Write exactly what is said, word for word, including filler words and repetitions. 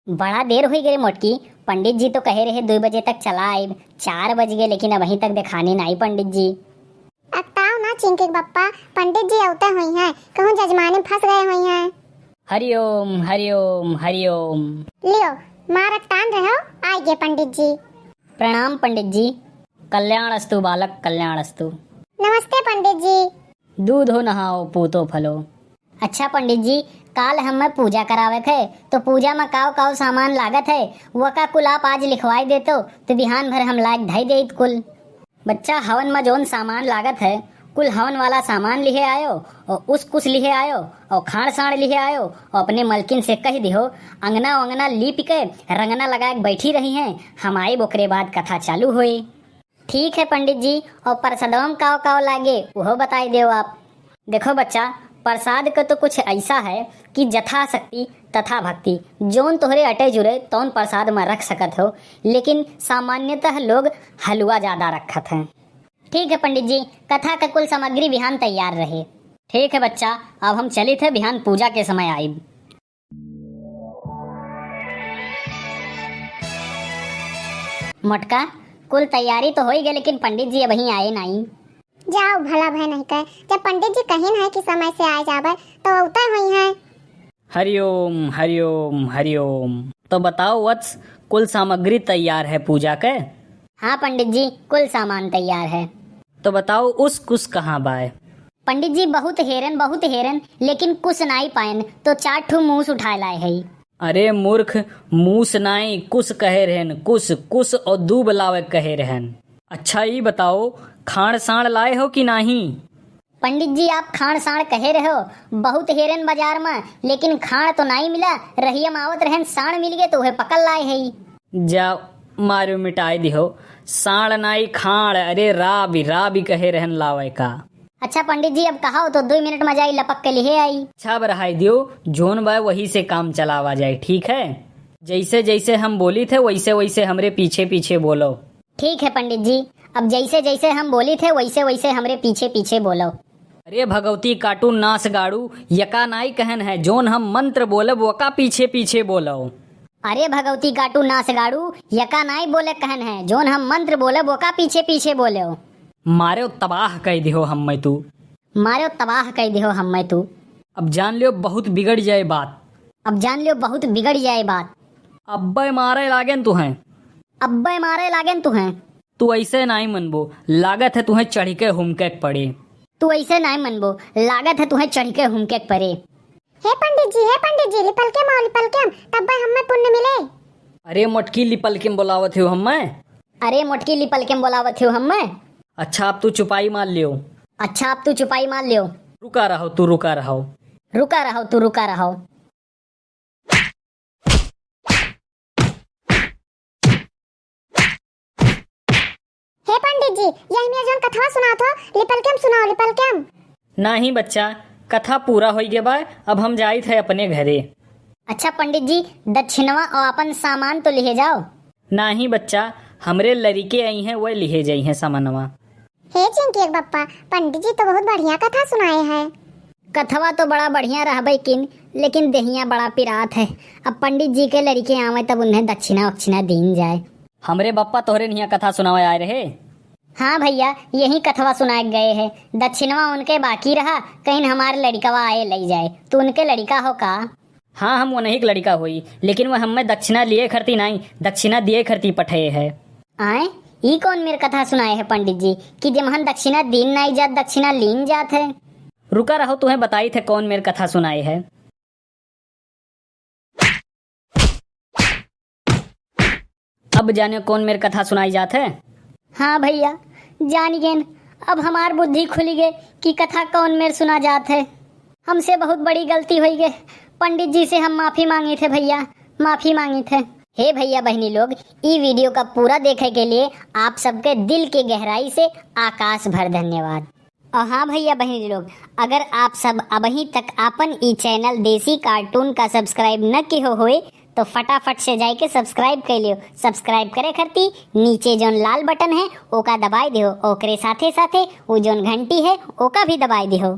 बड़ा देर होइ गए मोटकी, पंडित जी तो कहे रहे दुइ बजे तक चला आइब, चार बज गए लेकिन अबहीं तक देखानी नाई पंडित जी। अकताओ ना चिंकी के बप्पा, पंडित जी अवते होइहैं, कहूँ जजमानी में फँस गए होइहैं। हरिओम, हरिओम, हरिओम। लियो, मार अकतान रहो, आइ गए पंडित जी। प्रणाम पंडित जी। कल्याण अस्तु बालक, कल्याण अस्तु। नमस्ते पंडित जी। दूधो नहाओ, पूतो फलो। अच्छा पंडित जी, काल हम्मे पूजा करावे के है, तो पूजा में काव काव सामान लागत है, वका कुल आप आज लिखवाई देतो, तो बिहान भर हम लाइके धई देइत कुल। बच्चा, हवन में जौन सामान लागत है, कुल हवन वाला सामान लिहे आयो, और उस कुस लिहे आयो, और खाड़ साड़ लिहे आयो, और अपने मलकिन से कहि दिहो, अंगना वंगना लीप के रंगना लगाए के बैठी रहिहैं, हम आइब ओकरे बाद कथा चालू होई। ठीक है पंडित जी, और प्रसादवा में काव काव लागे, उहो बताई देव आप। देखो बच्चा, प्रसाद क तो कुछ ऐसा है कि जथाशक्ति तथा भक्ति, जौन तोहरे अटे जुरे तौन प्रसाद में रख सकत हो, लेकिन सामान्यतः लोग हलवा ज्यादा रखत हैं। ठीक है पंडित जी, कथा क कुल सामग्री बिहान तैयार रहे। ठीक है बच्चा, अब हम चलित है, बिहान पूजा के समय आइब। मोटका, कुल तैयारी तो होई गए, लेकिन पंडित जी अबहीं आए नाई। जाओ, भला भय नहीं कहे, जब पंडित जी कहिन है कि समय से आए जाबे, तो अवते होइहैं। हरिओम, हरिओम, हरिओम। तो बताओ वत्स, कुल सामग्री तैयार है पूजा के? हाँ पंडित जी, कुल सामान तैयार है। तो बताओ उस कुस कहाँ बाय? पंडित जी, बहुत हेरन, बहुत हेरन, लेकिन कुस नाई पायन, तो चार ठो मूस उठाए लाए है। अरे मूर्ख, मूस नाई, कुस कहे रहन, कुस, कुस और दूब लावे कहे रहन। अच्छा, ई बताओ, खाड़ साड़ लाए हो कि नाही? पंडित जी, आप खाड़ साड़ कहे रहो, बहुत हेरन बाजार में, लेकिन खाड़ तो नाई मिला। रहिया में आवत रहन, साड़ मिल गए तो उहे पकड़ लाए है। जा, मारो मिटाई दिहो, साड़ नाई खाड़, अरे राबी, राबी कहे रहन लावे का। अच्छा पंडित जी, अब कहो तो दुई मिनट में जाई लपक के लिहे आई। अच्छा, अब रहाई दियो, जोन बा वही से काम चलावा जाए, ठीक है? जैसे जैसे हम बोली थे, वैसे वैसे हमरे पीछे पीछे बोलो। ठीक है पंडित जी, अब जैसे जैसे हम बोली थे, वैसे वैसे हमरे पीछे पीछे बोलो। अरे भगवती काटू नास गाड़ू, यका नाई कहन है, जोन हम मंत्र बोलब, वका पीछे पीछे बोलो। अरे भगवती काटू नास गाड़ू, यका नाई बोले कहन है, जोन हम मंत्र बोलब, वका पीछे पीछे बोलो। मारे तबाह कई दिहो हम्मे तू। मारे तबाह कई दिहो हम्मे तू। अब जान लियो बहुत बिगड़ जाए बात। अब जान लियो बहुत बिगड़ जाए बात। अब्बे मारे लागेन तुहें। अब्बे मारे लागेन तुहें। तू ऐसे नाई मनबो, लागत है तुहें चढ़ के हुमके के पड़े। तू ऐसे नाई मनबो, लागत है तुहें चढ़ के हुमके के पड़े। हे पंडित जी, हे पंडित जी, लिपलकेम आओ, लिपलकेम, तब्बे हम्मे पुण्य मिले। अरे मोटकी, लिपलकेम बोलावत हो हम्मे। अरे मोटकी, लिपलकेम बोलावत हो हम्मे। अच्छा, अब तू चुपाई मार लियो। अच्छा, अब तू चुपाई मार लियो। रुका रहो, तू रुका रहो। रुका रहो, तू रुका रहो। हे पंडित जी, यही में जौन कथवा सुनात हो, लिपलकेम सुनाओ, लिपलकेम। नाही बच्चा, कथा पूरा होई गे बा, अब हम जाइत है अपने घरे। अच्छा पंडित जी, दक्षिणवा और अपन सामान तो लिहे जाओ। नाही बच्चा, हमरे लड़िके आई हैं, वह लिहे जाई हैं सामानवा। हे चिंकी के बप्पा, पंडित जी तो बहुत बढ़िया कथा सुनाए हैं। कथवा तो बड़ा बढ़िया रहबे किन, लेकिन देहिया बड़ा पिरात है। अब पंडित जी के लड़िके आवे तब उन्हें दक्षिणा वक्षिणा दीन जाए। हमरे बप्पा तोहरे निया कथा सुनावे आए रहे। हाँ भैया, यही कथवा सुनाए गए है। दक्षिणवा उनके बाकी रहा, कहीं हमारे लड़िकवा आए लई जाए। तू उनके लड़िका हो का? हाँ, हम उन्हीं के लड़िका होई, लेकिन वह हमें दक्षिणा लिए खरती नाई, दक्षिणा दिए खरती पठे है। आए, ई कौन मेर कथा सुनाए है पंडित जी कि जेमहन दक्षिणा दीन नाई जात, दक्षिणा लीन जात है? रुका रहो, तुम्हें बताई थे कौन मेर कथा सुनाए है। अब जाने कौन मेर कथा सुनाई जात है। हाँ भैया, जान गेन। अब हमार बुद्धि खुली गे कि कथा कौन मेर सुना जात है। हमसे बहुत बड़ी गलती होई गे। पंडित जी से हम माफी मांगी थे भैया, माफी मांगी थे। हे भैया बहिनी लोग, ई video का पूरा देखे के लिए आप सबके दिल के गहराई से आकाश भर धन्यवाद। और हाँ भैया बहिनी लोग, अगर आप सब अबहीं तक आपन ई channel देसी cartoon का subscribe न किहो होए, तो फटाफट से जाइके subscribe कर लियो। Subscribe करे खरती नीचे जौन लाल button है, ओका दबाई दिहो। ओकरे साथे साथे वो जौन घंटी है, ओका भी दबाई दिहो।